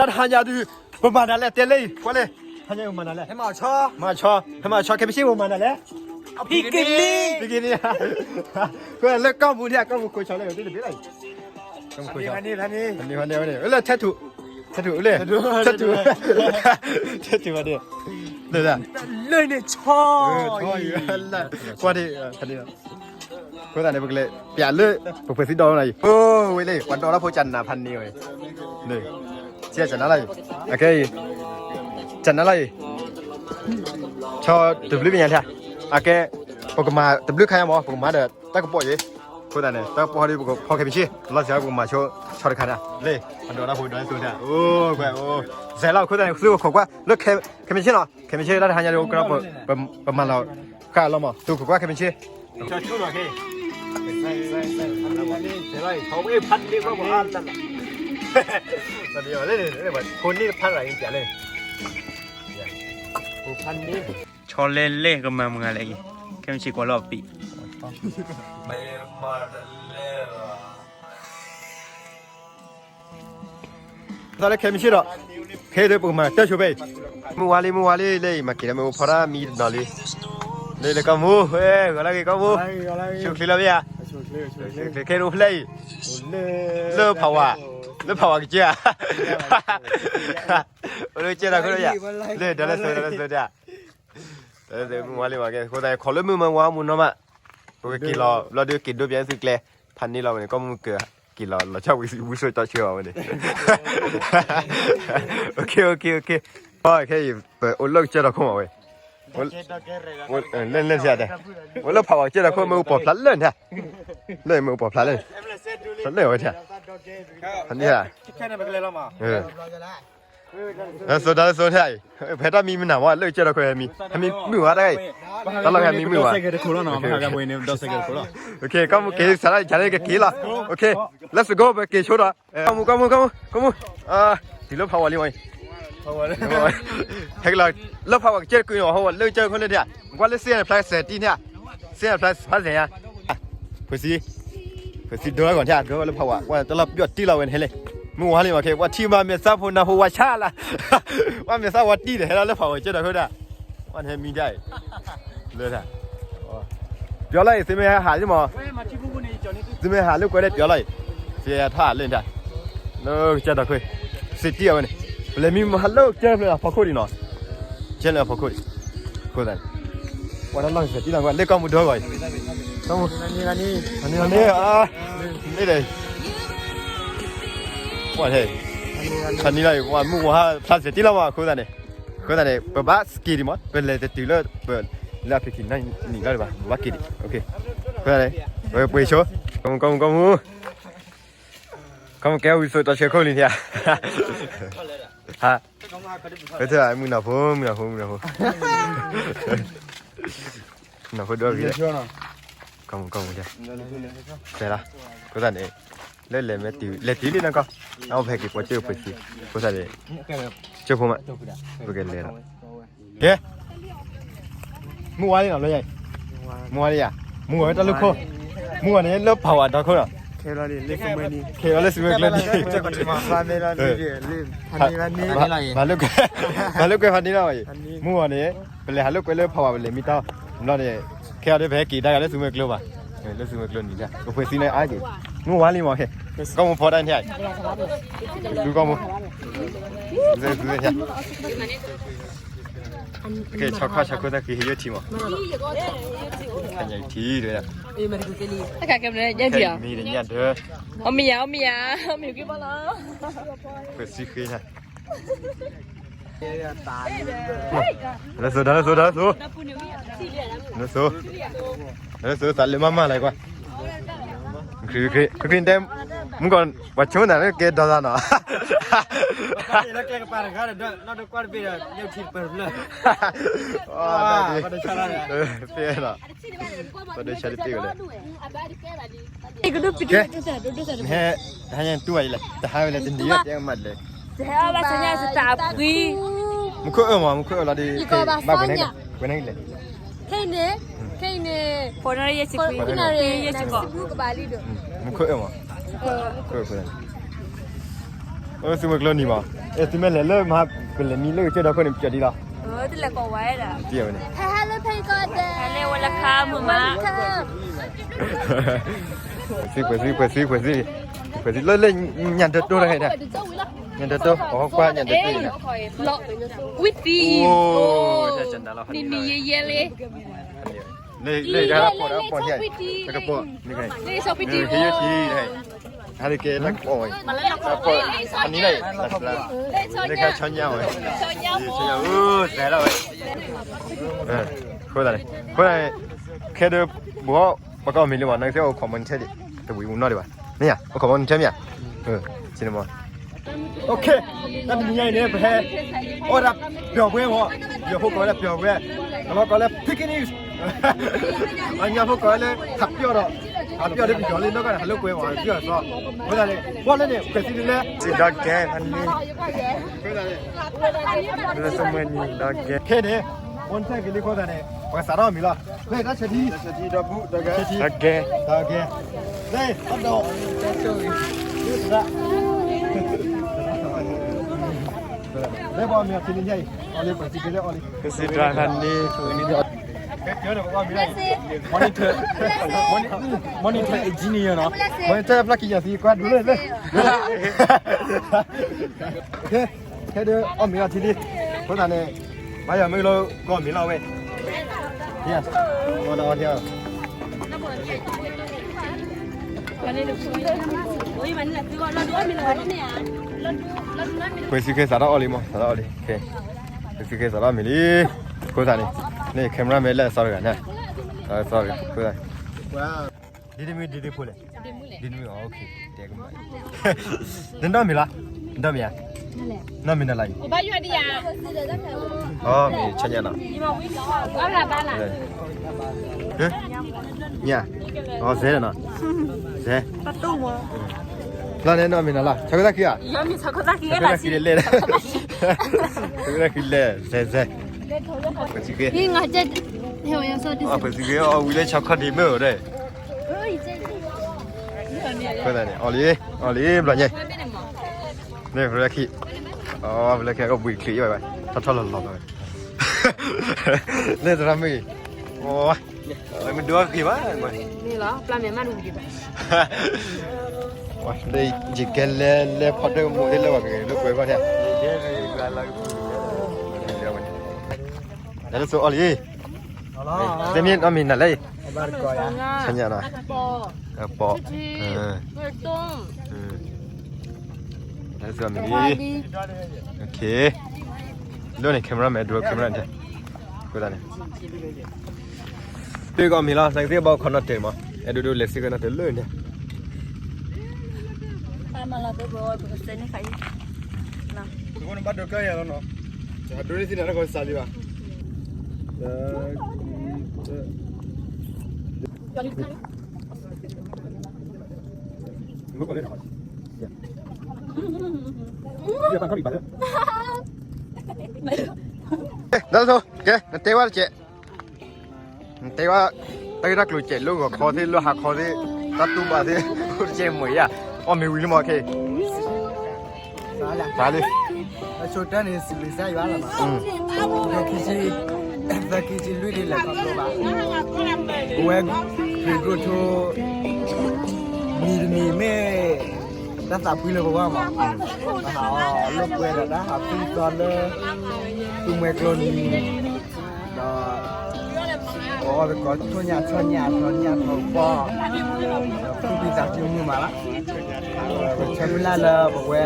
တၢ်တဟါညါဒုး ပမၤနၤလဲၣ် တဲလၢအံၤ ကွၢ်လဲၣ်, တဟါညါပမၤနၤလဲၣ်, မၤဆီ, မၤဆီ, ဟဲမၤဆီ ခဲမုၢ်ဆ့ၣ် ပမၤနၤလဲၣ်, ဖံကလံ, ဖံကလံ, လၢကီၢ်မူန့ၣ် ကီၢ်မူခိၣ်ဆီလဲၣ် တဘ့ၣ်လီၤ, ကီၢ်မူခိၣ်ဆီ, လၢထဲထူး, ထဲထူးလၢ, ထဲထူး, ထဲထူးဘၣ်ဒ့ၣ်, လၢန့ၣ်ဆီ, ကွၢ်ဒ့ၣ်, အဃိသတးန့ၣ် ပကလဲၤပျးလၢ ပဖှဲးသံဒီးနၤအံၤ, အိၣ်ဝဲလၢ ပှၤဒီးတၢ်ဖိကနၣ်ဖးန့ၢ်ဝဲ, ကနၣ်လီၤအံၤ, အကဲအံၤ, ကနၣ်လီၤအံၤ, ဆီတဘျုးမဲာ်ညါထဲ, အကဲ, ပကမၤတဘျုးခါညါမး ပကမၤဒီးတၢ်ကပီၤယဲ, အဃိသတးန့ၣ် တၢ်ကပီၤဟီဒ်ပကဖီခဲမုၢ်ဆ့ၣ် လီၤစှၤ ပကမၤဆိဆီတခါန့ၣ်, လၢ ပှၤဒီးတၢ်ဖိဒီးဆိန့ၣ်, အိၣ်ကွဲးအိၣ်, စဲးလီၤ အဃိသတးန့ၣ် သုကခိးကွၢ်လၢ ခဲမုၢ်ဆ့ၣ်နီၤ, ခဲမုၢ်ဆ့ၣ်တၢ်တဟါညါဒ် ကဒီး ပမၤလီၤဃာ်လီၤမး သုကခိးကွၢ်ခဲမုၢ်ဆ့ၣ်, ဆီလဲၣ်လဲၣ်ကမၤမုၢ်ဂၤလဲၣ်အံၤ, ခဲမုၢ်ဆ့ၣ်ကွၢ်လီၤပံာ် သးလၢခဲမုၢ်ဆ့ၣ်ဒီး, ခဲအံၤဒီးပကမၤတၢ်ဆိဖဲအံၤ, မုၢ်ဝါလံ မုၢ်ဝါလံ လၢအံၤ မၤက့ၤဒီးမ့ၣ်အူဖီတၢ်မံတနီၤလံ, လၢလၢကီၢ်မူ, ဂီၤလၢဂ့ၤကီၢ်မူ, ဆိချ့လီၤမ့ၢ်ဧါ, ခဲအိၣ်ဖျဲၣ်အံၤ, လၢဖးဝး, လၢဖးဝးကစၢၢ်ဧါ, အိၣ်လၢကစၢၢ်တၢ်ခိၣ်လၢယၤ, လၢဒီးလၢစိၤဒီးလၢစိၤတၢ် မုၢ်ဝါလံမး ကဲ အဃိသတး ခိးလၢမုၢ်မၤဝါမုၢ်နီၤမး, ပကက့ၤလီၤ ဘျီဒုးက့ၤဒိပၠးသုကျဲ, ဖးန့ၢ်လီၤဝဲန့ၣ် ကီၢ်မုၢ်ကၢၤ က့ၤလီၤ လီၤဆီဝံၤဝံၤဆိကတီၢ်ဆၢအီၤဝဲန့ၣ်, ခဲအံၤ ပအိၣ်လၢကစၢၢ်တၢ်ခိၣ်မးဝဲ, လၢလၢထံတဲ, အိၣ်လၢဖးဝးကစၢၢ်တၢ်ခိၣ် မ့ၣ်အူပိာ်ဖျါလၢန့ၣ်, လၢမ့ၣ်အူပိာ်ဖျါလၢန့ၣ်, လၢဝဲထံ, ဖးန့ၢ်ဧါ လၢစိၤတၢ်လၢစိၤထဲအံၤ, ဖဲတၢ်မံမနုၤမး လၢကစၢၢ်တၢ်ခိၣ်ဟဲမံ, ဟဲမံမုာ်ဝဲတၢ်အံၤ, တၢ်လီၢ်ဟဲမံမုာ်ဝဲ, ကဲ ကီၢ်မူက့ၤစးထီၣ်ယၤန့ၣ်ကက့ၤလီၤ, လၢစကိးပက့ၤဆိဒီး, ကီၢ်မူ ကီၢ်မူ ကီၢ်မူ ကီၢ်မူ, တုၤလၢဖးဝးလံမးအံၤ, ဟဲကလီၤ, လၢဖးဝးကစၢၢ်တကုာ်န့ၣ် ဟီဝဲ လၢကစၢၢ်ခိၣ်လၢထဲ, ကွၢ်လၢစ့ၣ်ဖျါစဲးတံၢ်န့ၣ်, စ့ၣ်ဖျါဖးစဲးညါ ဖှဲးစံ, ဖှဲးစံဒိလီၤဂီၤထဲ ဒိလၢဖးဝး ကွၢ်တၢ်လီၢ်ပျီၣ်တံၢ်လီၤဝဲန့ၣ်ဟဲလဲၣ်, မုၢ်ဝါလံမး ကဲပှၤထံၣ်မးမဲာ်သၣ်ဖိနၢ်ဟူဝါဆါလၢ်, ပှၤမဲာ်သၣ်ဝါတံၢ်ဒီး ဟဲလီၤလၢဖးဝးကစၢၢ်တၢ်ခိၣ်ဒၣ်, ပှၤန့ၣ်ဟဲမံဒၣ်အံၤ, လၢတၢ်, ပျီလီၤအံၤ သုမ့ၢ်ဟးလံမး, သုမ့ၢ်ဟးလၢကွဲးလၢပျီလီၤအံၤ, သုထီၣ်ဟးလၢန့ၣ်တၢ်, လၢကစၢၢ်တၢ်ခိၣ်, စ့းတံၢ်အဝဲန့ၣ်, ပလဲၤမံမးဟးလၢကစၢၢ်ဖျၢၣ်အဖီခိၣ်ဒံးနီၤ, ကစၢၢ်လၢအဖီခိၣ်ဒံး, အဃိသတးန့ၣ် ပှၤတၢ်လီၢ်ကစဲးတံၢ်လီၤ ကွၢ်လၢကီၢ်မူဒိဂီၤအံၤ, ကီၢ်မူ, န့ၣ်, န့ၣ်, ပှၤထဲ, ဖးန့ၢ်လီၤအံၤ ပှၤမုၢ်ဝါဖျါစဲးတံၢ်လီၤမး အဃိသတးန့ၣ်, အဃိသတးန့ၣ် ပဘၣ်စက့ၤဒံးမး ပလဲၤတတုၤလၢ, လၢအဖံးခံနံၣ်လီၤဒံးဘၣ် ပဘၣ်က့ၤဒံး, အဃိသတးန့ၣ်, ပပှ့ၤဆိ, ကီၢ်မူ ကီၢ်မူ ကီၢ်မူ, ကီၢ်မူကဲဝံၤစိာ်တီဆှၢခိၣ်လံထံဧါ, ဟါ, ပထၢၣ်မုၢ်နၤဖိ မုၢ်နၤဖိ မုၢ်နၤဖိ, မုၢ်နၤဖိဒိဂ့ၤ, ကီၢ်မူ ကီၢ်မူ, ဖဲလီၤ, အဃိသတးန့ၣ်, လၢလဲၤမ့ၢ်တုၤ လဲၤတုၤလံနီၢ်ကီၢ်, အဝဲဖဲက့ၤပှၤကၢၢ်ပှ့ၤခံ, အဃိသတးန့ၣ်, ကၢၢ်ဖိမး, ပကလဲၤလီၤ, ကဲ မုၢ်ဝါလံနီၤ လၢယၤအံၤ, မုၢ်ဝါလံယၤ, မုၢ်ဝါဝဲတၢ်လၢခိၣ်, မုၢ်ဝါန့ၣ် လၢဖးဝးတၢ်ခိၣ်နီၤ, ခဲလီၤလၢသုးမုၢ်ကျၢၢ်, မၤလိာ်ကွဲ, မၤလိာ်ကွဲဖးန့ၢ်လီၤအံၤ, မုၢ်ဝါန့ၣ်, ပလဲၤဟးလိာ်ကွဲလၢဖးဝး ပလဲၤမံတၢ်, ဘျီန့ၣ်, ခဲအံၤဒီး ပဟဲက့ၤတၢ်ဂၤလၢသုးမုၢ်ကျၢၢ်ဘၣ်, လၢသုးမုၢ်ကျၢၢ်န့ၣ်, ပပှ့ၤသံန့ၣ်အါက့ၤ, မုၢ်ဝါလံမးခဲ, ကီၢ်မူဖီတၢ်န့ၣ်, သုကီၢ်မူ ဆီခီၣ်ဆီခိၣ်သၣ်ခံဟဲယိၣ်ထံမး, ထံဒ်ဝဲဒၣ်, မ့ၢ်တညၣ်ဒၢ, အီၣ်မ့ၢ်ယၤ အီၣ်မ့ၢ်ယၤ အီၣ်မ့ၢ်က့ၤဘၣ်လီၤ, ပစံဃ့ညါ, လၢစိၤ တၢ်လၢစိၤ တၢ်လၢစိၤ, လၢစိၤ, လၢစိၤ သးလၢမၤမၤလၢကွၢ် ခရံာ်ခရံာ်တဲ မုၢ်ကီၢ် ပှၤဆိနၤလၢကဲဒီသးနီၤ, လၢကျဲကပၤတဂၤဒီး နီၢ်တကွၢ်တဘ့ၣ်ဒီး ညၣ်ထံတပၢၢ်တဖျၢၣ်, ပှၤဒိဆါတပ့ၢ်ဝဲလဲၣ်, ကဲ, ဟဲ, တဟါညါတူၢ်ဘၣ်အံၤလဲၣ် တဟါဝဲလဲၣ် တနံၤဝဲတဲမးလဲၣ်, တဟါဘၣ်ဆၢညါစတၢ်ပှံၤ, မူခိၣ်အၢၣ်မး မူခိၣ်အၢၣ်လီၤဒီး, ဘၣ်ပှဲၤန့ၣ်, ပှဲၤန့ၣ်လဲၣ်, ခဲအံၤန့ၣ်, ခဲအံၤန့ၣ်, ဖိနၣ်ရံၣ်ယဲၢ်ဆံခွံ, ယဲၢ်ဆံခွံ, မူခိၣ်အၢၣ်မး, မူခိၣ်အၢၣ် သုမ့ၢ်ကျိနံၤမး, အဲ သုမ့ၢ်လဲၤလၢမဟါ ပလဲၤမံလၢကစၢၢ်ဒီခိၣ်န့ၣ် ပျီဒ်လီၤ. တံၢ်ဝဲန့ၣ်, ပှဲၤသံ ပှဲၤသံ ပှဲၤသံ ပှဲၤသံ ပှဲၤသံ လၢလၢ ညၣ်ဒၢးတိၢ်တခါအံၤ, ညၣ်ဒၢးတိၢ် ပှၤကွၢ်ညၣ်ဒၢးတိၢ်အံၤ, ဝံသံအံၤ, နံၤနံၤယဲယဲလံ လၢတၢ်ဖီၣ်တၢ်ဖီၣ်န့ၣ်, တကပီၢ်, လၢဆီဖံတံၢ်, ဟါလၢကဲတၢ်ကပီၢ်ဝဲ, အနံၤန့ၣ်, လၢခါဆီညါဝဲ, ဆီညါ, သဲဒၣ်ဝဲ, အဃိသတးန့ၣ်, အဃိသတးန့ၣ်, ခဲဒၢးဘီ ပကီၢ်မ့ၢ်လံမး နကသ့ၣ်အိၣ်ခိးမီနံၤထဲဒံး, တဝံၤမူနီၣ်ဒံးဘၣ်, မ့ၢ်ယါ, အိၣ်ခိးမီနံၤထဲမ့ၢ်ယါ, ဆ့န့ၣ်မး OK, တၢ်တနံၤညါအံၤန့ၣ် ပဟဲ အီၣ်ဒၣ်ပျီၤပှဲၤမး, ပယီၤဖိကိးဝဲလၢပျီၤပှဲၤ, ကလီၤကိးလၢ picnic, ပှၤကညီဖိကိးဝဲလၢ ဟးပျီၣ်ဒီး, ဟးပျီၣ်လၢပယီၤလံ နီၢ်ကီၢ်န့ၣ် ဟးလိာ်ကွဲမး ပျီၣ်သီ, အဃိသတးန့ၣ် ကွၢ်လၢန့ၣ် ကွဲးသံဒုးလဲၣ်, စံးဒီးကဲ ဖဲန့ၣ်, လၢတမွဲနံၤဒီးကဲ, ခဲန့ၣ် ဝဲနထၢၣ်က့ၤလံ အဃိသတးန့ၣ် ပှၤစးထီၣ်မံၤလီၤ, လၢတၢ်ဆၢထံ ဆၢထံဒီးဘူး ဒီးကဲ, ဒီးကဲ, လၢ အဒီး လၢဘီမ့ၢ်အထံလံညါအံၤ, အီလံ ပှၤစံးကဲလၢအီလံ, ကစံးတြၢ်ခါန့ၣ်, monitor, monitor engineer နီၤ, monitor ဖျါကံၤယၤသံ ကွၢ်ဒိလၢလၢ, ခဲဒုးအီၣ်မ့ၤအီထံလံ, အဃိသတးန့ၣ် ဘၣ်ယၤမ့ၢ်လၢကီၢ်မ့ၤလီၤဝဲ, ယၤ, အီၣ်ဒီးအီထံ, ပှၤစုခဲစးထီၣ်အီၣ်လံမး စးထီၣ်အီၣ်လံ, ပှၤစုခဲစးထီၣ်မံၤလံ, အဃိသတးန့ၣ်, န့ၣ် camera man လၢအစီတဂၤန့ၣ်, အစီတဂၤ, အဃိသတး ဒ်တမံၤဒ်တဖိလဲၣ်, ဒ်တမံၤ, တဲကမၤ, နနီၢ်မံၤလီၤ, နနီၢ်မံၤဧါ, နီၢ်မံၤနလၢအံၤ, မ့ၢ်ဆညါနီၤ, ညၣ်, အီ စဲနီၤ, စဲ, ဖျါန့ၣ်နီၢ်မံၤနလၢ, ဆီခိၣ်သၣ်ခံဧါ, ဆီခိၣ်သၣ်ခံလဲၣ်, ဆီခိၣ်သၣ်ခံလဲၣ်, စဲစဲ, ပှၤစုခဲ, ပှၤစုခဲအီၣ်ဝံၤလၢဆီခီၣ်ဒံးမ့ၢ်ဧိၤဒီး အဃိသတးန့ၣ် အီၣ်လံ, အီၣ်လံ ဘျီညါ, လၢခံ, အီ လၢခံကဘှံးချံးဘၣ်, ထီၣ်ထီၣ်လီၤလီၤဘၣ်, လၢသရၣ်မုၣ်, မ့ၢ်ဒိအဂ့ၤဘၣ်, လၢယကဲလဲၤလဲၤဖီတၢၣ်ကမိၣ်သ့ၣ်လၢပှၤကဂဲၤလိာ်ကွဲခီၣ်န့ၣ်, တၢ်လၢစိအီၣ်လံ, တမ့ၢ်နီၢ်မံၤနၤလဲၣ်, ဆညါနီၤ, ပိာ်, တၢ်လၢစိအီၣ်မံၤလံ, လၢန့ၣ် camera man ဒိ camera န့ၣ်, အဃိသတးန့ၣ် ပ့ၢ်ကီၢ်မံၤလီၤ သးကသ့ၣ်ဘၣ်ခီနီၣ်တဲာ်မး, အဲၣ်ဒိးဒိးလဲၤစ့ၢ်ကီးနီၣ်တဲာ်လၢန့ၣ်, ဘၣ်ဒိးကၢယၤလီၤနီၤ, ဒိးန့ၢ်သ့ၣ်န့ၣ် တၢ်ကီစးလံဘၣ်, ဒီးသိး ကဲ နတဲဝဲတကဲး, နတဲဝဲ, တၢ်ဂ့ၢ်တၢ်ကျိၤကဲး လၢဂီၤခီသ့ၣ်လၢဟါခီသ့ၣ်, တၢ်တူၢ်ဘၣ်သ့ၣ်, တကဲးမုာ်ယါ, အီၣ်မ့ၤဝံၤလံမးခဲ, စးလံ, အဆိကတၢၢ်န့ၣ် စံးဘျုးကစၢ်ယွၤလီၤနီၤ, ခံဆံ, သၢခံဆံလွံၢ်ဒ်လဲၣ်ခီဖျိဘၣ်, ပဝဲ ဂ့ၤကျိၣ်ထူ မံၤတမံၤမ့ၢ် တၢ်သးဖှံလၢပဂီၢ်မး, ပဟးအီၣ်လိာ်ကွဲဒီးတၢ်ဟးဖှံသီလၢ သူမှဲကျိနံၤ, ဒီး ပအီၣ်သကိးထိၣ်ညၣ်ထီၣ်ညၣ်ထီၣ်ညၣ်ထီၣ်ပီၢ်, ဒီးသူၣ်ဖှံသးဖှံမုာ်မးလီၤ, ပဆၢမုၢ်လၢ်လၢပဝဲ,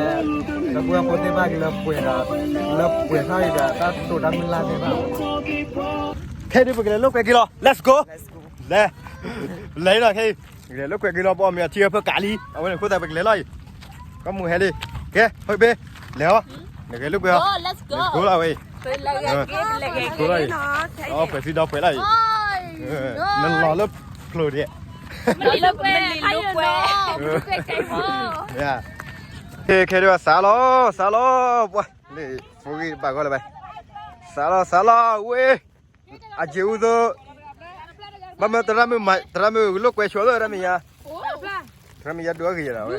လၢပဝဲဖိသ့ၣ်တဖၣ်ကလၢပှဲၤဒီး, လၢပှဲၤထီၣ်အံၤဒီး တၢ်တိာ်တၢ်မုၢ်လၢ်သ့ၣ်တဖၣ်, ခဲအံၤဒုးပကလဲၤလိာ်ကွဲက့ၤလီၤ let's go, လဲၤ, လဲၤလီၤခဲအံၤ, ပကလဲၤလိာ်ကွဲက့ၤလီၤ ပအီၣ်မ့ၤအထံအဖၢကးလံ အဝဲန့ၣ်အဃိသတးပကလဲၤလီၤအံၤ, ကီၢ်မုၢ်ဟဲလံ, ကဲ ဟဲဘ့ၣ်, လဲၤအီၤ, နကလဲၤလိာ်ကွဲအီၤ, let's go လီၤဝဲအံၤ, လဲၤလိာ်ကွဲအံၤ, အီၣ်ပှဲၤသံဒီးပှဲၤလီၤအံၤ, နလီၤလၢဖျိဒဲး, မ့ၢ်လိာ်ကွဲ, မ့ၢ်လိာ်ကွဲ, ခဲဒုးစးလီၤ, စးလီၤ, ပှၤ, ဖိဂံၢ်ဘၣ်ဂီၢ်လၢၤဘၣ်, စးလီၤ စးလီၤ ဝ့ၢ်, အက့ၤအူသိး, ဘၣ်မၢသရၣ်မုၣ်မၤ သရၣ်မုၣ်လိာ်ကွဲဆိးလၢသရၣ်မုၣ်ညါ, သရၣ်မုၣ်ညါဒိအဂ့ၤယဲဒၣ်ဝဲ,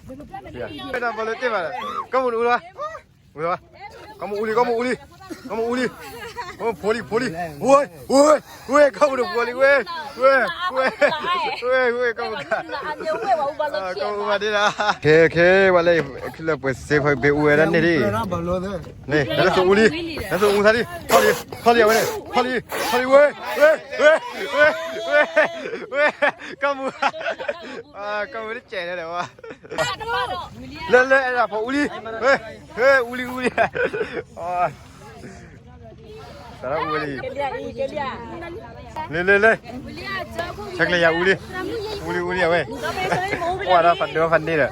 ဘၣ်လၢတ့ၢ်ဘၣ်, ကီၢ်မူတအူလီၤ, ကီၢ်မူအူလံ, ကီၢ်မူအူလံ, ကီၢ်မူအူလံ, ဖိလံ ဖိလံ, ဝဲ ဝဲ ဝဲ ကီၢ်မူတဖိလံ ဝဲ ဝဲ ဝဲ ဝဲ ကီၢ်မူကါ, ကီၢ်မူဘၣ်ဒ့ဒၣ်, ခဲ ခဲ ဝဲလၢ လၢပှဲၤစ့ဖီဘ့ၣ်အူဝဲဒၣ်န့ၣ်ဒ် န့ၣ် တၢ်လၢသူအူလံ, တၢ်လၢသူအူသးလံ, ထီၣ်လံ, ထီၣ်လံအဝဲန့ၣ်, ထီၣ်လံ, ထီၣ်လံ, ဝဲ ဝဲ ဝဲ ဝဲ ဝဲ ကီၢ်မူ, ကီၢ်မူတစဲးန့ၣ်ဒီးဝဲ, လၢ လၢအဲၣ်ဒိးဖိအူလံ, ဝဲ ဝဲ အူလံ အူလံ, သရၣ်အူဝဲလံ, လၢ လၢ လၢ ဆဲးကျၢယၤအူလံ, အူလံ အူလံအဝဲ, ကွၢ်ဒီးဖးဒိၣ်ဖးန့ၣ်ဒီး,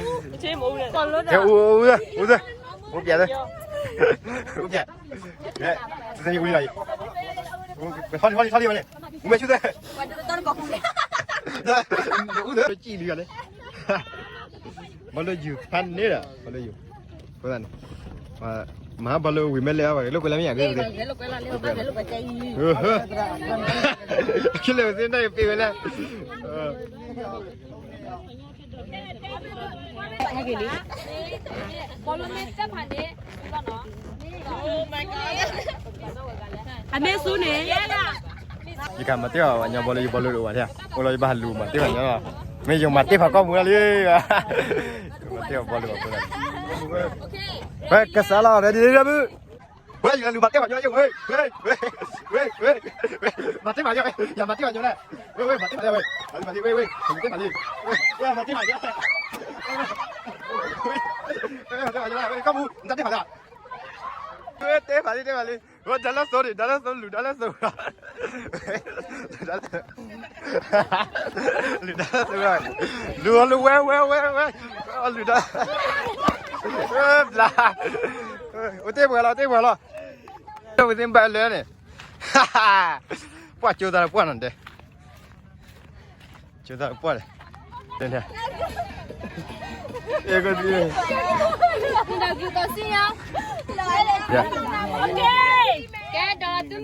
ကဲအူ အူ အူ အူ ပျဲသၢ, အူပျဲ, သ့ၣ်ညါအူလံလီၤ, ထီၣ်လံ ထီၣ်လံ ထီၣ်လံဝဲန့ၣ်, အူမဲာ်ဆူၣ်သၢ, အူသၢ ကံၣ်လံဂၤန့ၣ်, ဘီလၢယိၤဖးန့ၣ်ဒီး ဘီလၢယိၤ, အဃိသတးန့ၣ်, မဟါဘီလၢဝံၤမ့ၢ်လဲၤအါဘၣ် လိာ်ကွဲလၢမ့ၢ်ယၤဂ့ၤ, ခံလၢာ်ဝဲသ့ၣ်န့ၣ်ပ့ၤဝဲလၢ အမ့ၢ်ဆူန့ၣ်, ယကမၤတ့ၢ်အီၤညီဘီလၢယဘီလၢတအိၣ်ဘၣ်ထဲ, အိၣ်လီၤယဘၣ်ဟးလူၤမၤတ့ၢ်အီၤညီလီၤ, မ့ၢ်ယမၤတ့ၢ်ဖးကီၢ်ပူၤလီၤလံ, မၤတ့ၢ်အီၤဘီလၢဘၣ်ဖိလီၤ, ဝဲကစးလီၤ ready ready ဝဲ ယကလူၤမၤတ့ၢ်ဖးညီ, ဝဲ ဝဲ ဝဲ မၤတ့ၢ်ဖးညီ, ယမၤတ့ၢ်ဖးညီန့ၣ်, ဝဲ ဝဲ မၤတ့ၢ်ဖးညီ, ဝဲ မၤတ့ၢ်ဖးညီ, ဝဲ မၤတ့ၢ်ဖးညီ, ဝဲ ကီၢ်ပူၤ မၤတ့ၢ်ဖးညီ, ဝဲ တ့ၢ်ဖးလံ တ့ၢ်ဖးလံ, ဝဲ dinosaur န့ၣ် dinosaur လူၤ dinosaur လူၤ dinosaur လူၤ လူၤ ဝဲ ဝဲ ဝဲ ဝဲ လူၤ ဒၣ် ဘျါ, အိၣ်တ့ၢ်ပှဲၤလီၤ တ့ၢ်ပှဲၤလီၤ, တဝံၤသ့ၣ်ဘၣ်လၢန့ၣ်, ပှၢ်ကၠိသးလၢပှၢ်နီၤဒဲး, ကၠိသးလၢပှၢ်န့ၣ်,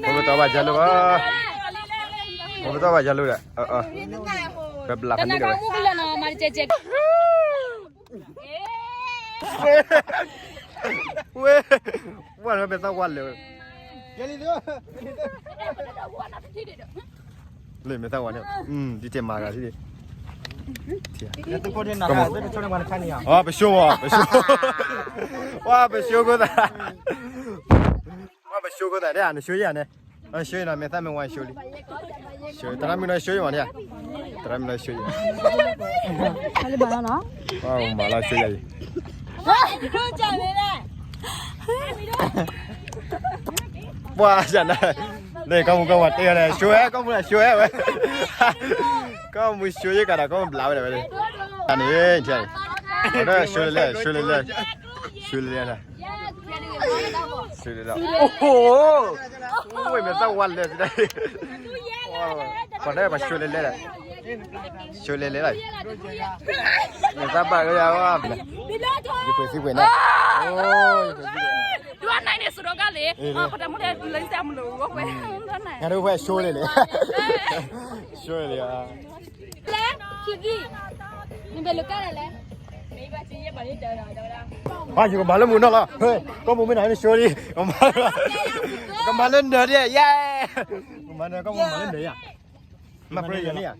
ပဘၣ်တဘၣ်ယါလိဘၣ်, ပဘၣ်တဘၣ်ယါလိဒီး, ပဘျါဖးန့ၣ်ဒီးဝဲ ဝဲ, ဝဲ, ဝဲမဲာ်သၣ်ဝါလဲၣ်ဝဲ, လၢမဲာ်သၣ်ဝါန့ၣ်, ဒ်တဲမၤဂၤဒ်, ပဆိကမိၣ်, ပဆိကမိၣ်, ဝါ ပဆိကမိၣ်သး, ဝါ ပဆိကမိၣ်သးဒ် နဆိယၤန့ၣ်, ဆိယၤနီၤ မဲာ်သၣ်မ့ၢ်ဝါဆိလံ, သရၣ်မုၣ်နီၤဆိယၤမးဒ်, သရၣ်မုၣ်နီၤဆိယၤ, ဝါ မၤလီၤဆိယၤအံၤ ပှၤယၤန့ၣ်, န့ၣ် ကီၢ်မုၢ်ကီၢ်ဝါတဲယၤန့ၣ် ဆိဝဲ ကီၢ်မုၢ်န့ၣ် ဆိဝဲဝဲ, ကီၢ်မုၢ်ဆိယကဒီး ကီၢ်မုၢ်ဘျါဝဲဒၣ်ဝဲ, အန့ၣ်, ဆိလဲၣ်လဲၣ် ဆိလဲၣ်လဲၣ်, ဆိလဲၣ်လဲၣ်, ဆိလဲၣ်လဲၣ်, အိၣ်ဟိ, ဝဲမဲာ်သၣ်ဝါလဲၣ်, ပှၤတဲပှၤဆိလဲၣ်လဲၣ်ဒီး, ဆိလဲၣ်လဲၣ်လီၤ, မဲာ်သၣ်ဘၣ်ကယၤ, ယပှ့ၤသံပှ့ၤန့ၣ်, ယပှ့ၤသံပှ့ၤန့ၣ်, ဒွးနၤန့ၣ် စရီကါလံ, ပတမူလၢလၢစမူလဝဲ, ငါတို့ဘက်ဆိလဲၣ်လဲၣ်, ဆိလဲၣ်လဲၣ်, နဘယ်လိုကလဲလဲ, ဟါ ယကမၤလၢမုၢ်နီၢ်လီၤ, ဟဲ ကီၢ်မုၢ်မ့ၢ်နၤန့ၣ်ဆိလံ, ကမၤလၢနၤဒ်ယဲ, ကမၤနၤ ကီၢ်မုၢ်မၤလၢနၤယဲ, မၤပြၢယၤန့ၣ်ယဲ,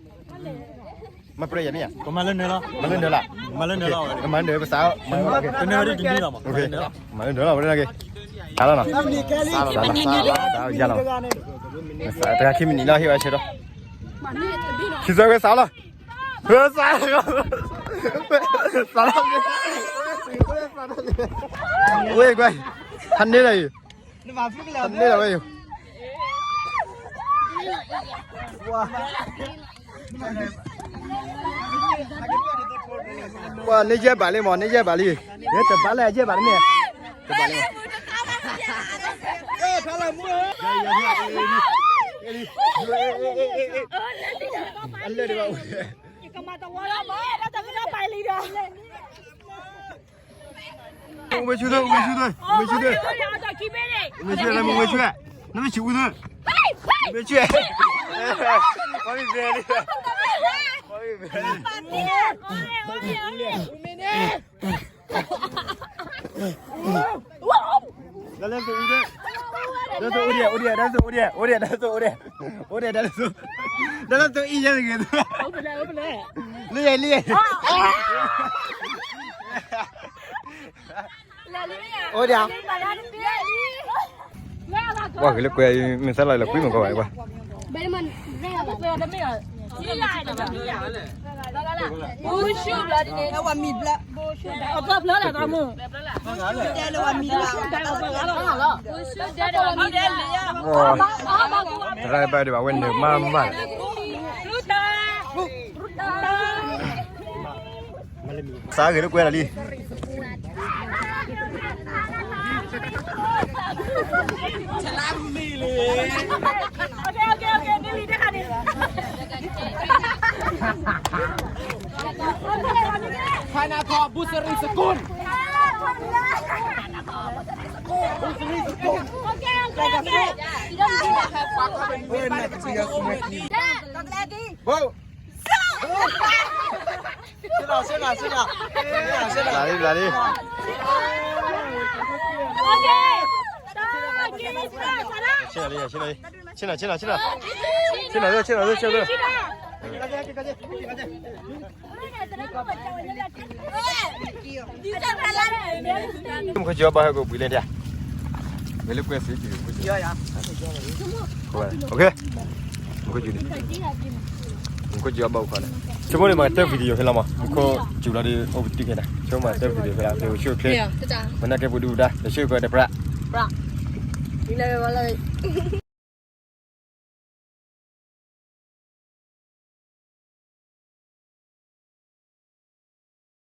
မၤပြၢယၤန့ၣ်ယဲ, ကမၤလၢနၤလီၤ, မၤလၢနၤလီၤ, မၤလၢနၤလီၤ, ကမၤလၢနၤ ပစး, တနၢၤဝဲဒ်တနံၤလီၤမး, မၤလၢနၤလီၤ ဝဲဒၣ်က့ၤ, စးလီၤနီၤ, စးလီၤ, စးလီၤ, စးလီၤ, စးလီၤ, တဂၤခံမံးနံးလီၤ ဟ့ၣ်ဝဲဆၢဒီး, ခံသၢဝဲစးလီၤ, ဝဲစး, စးလီၤ, ဝဲကွၢ်, ဟးန့ၢ်လီၤ, ဟးန့ၢ်လီၤဝဲ, ပှၤန့ၢ်ယဲၢ်ဘးလံမး န့ၢ်ယဲၢ်ဘးလံ, တဘးလၢယဲၢ်ဘးတမ့ၢ်, တဘးလံ, အလၢတဘၣ်, အိၣ်ဝဲဆူၣ်သၢ အိၣ်ဝဲဆူၣ်သၢ အိၣ်ဝဲဆူၣ်သၢ, အိၣ်ဝဲဆူၣ်သၢ အိၣ်ဝဲဆူၣ်သၢ, နမ့ၢ်ဆူၣ်အူသၢ, အိၣ်ဝဲဆူၣ်, ပှၤမ့ၢ်ဘဲလံ, ပှၤမ့ၢ်ဘဲလံ, တၢ်လၢသိအိၣ်ဒံး, တၢ်လၢသိအိၣ်ဒံး, အိၣ်ဒံး, တၢ်လၢသိအိၣ်ဒံး, အိၣ်ဒံး, တၢ်လၢသိ, တၢ်လၢသိအံၤယဲၢ်တဂ့ၤ, လံယဲၢ်, လံယဲၢ်, အိၣ်ဒံး, ပှၤဂ့ၤလၢကွဲးအံၤ မ့ၢ်သးလီၤလၢကွံမုၢ်ကီးဘၣ်, ပှၤ သရၣ်ဘၣ်ဒံးဘၣ်ဝဲန့ၣ်မါမး, သးဂ့ၤလၢကွဲးလီၤလံ. ဘိၣ်, ဆ့ၣ်နီၤ, ဆ့ၣ်နီၤ, ဆ့ၣ်နီၤ, ဆ့ၣ်နီၤ, ဆ့ၣ်နီၤ, ဆ့ၣ်နီၤ, ဆ့ၣ်နီၤ, ဆ့ၣ်နီၤ, ဆ့ၣ်နီၤ, ဆ့ၣ်နီၤ, ဆ့ၣ်နီၤ, ဆ့ၣ်နီၤ, မူခိၣ်စံးအီၤဘၣ်ဟဲက့ၤဘှံးလဲၣ်ဒၣ်, ဝဲလၢကွဲးစ့ၢ်ကီး, မူခိၣ်စံး, မူခိၣ်စံးအီၤဘၣ်အိၣ်ခီန့ၣ်, ဆိကမိၣ်န့ၣ်မၤတၢ် video ဖဲလီၤမး, မူခိၣ်စံးလီၤဒီးအိၣ်ပတုာ်ခဲဒၣ်, ဆိကမိၣ်မၤတၢ် video ဖဲလီၤ, ဖဲအိၣ်ဆူၣ်အိၣ်ချ့, မ့ၢ်နာ်က့ပှၤဒုၣ်ပှၤဒါ, တဆၢကီးတပြး, ပြး, လၢဝဲလၢ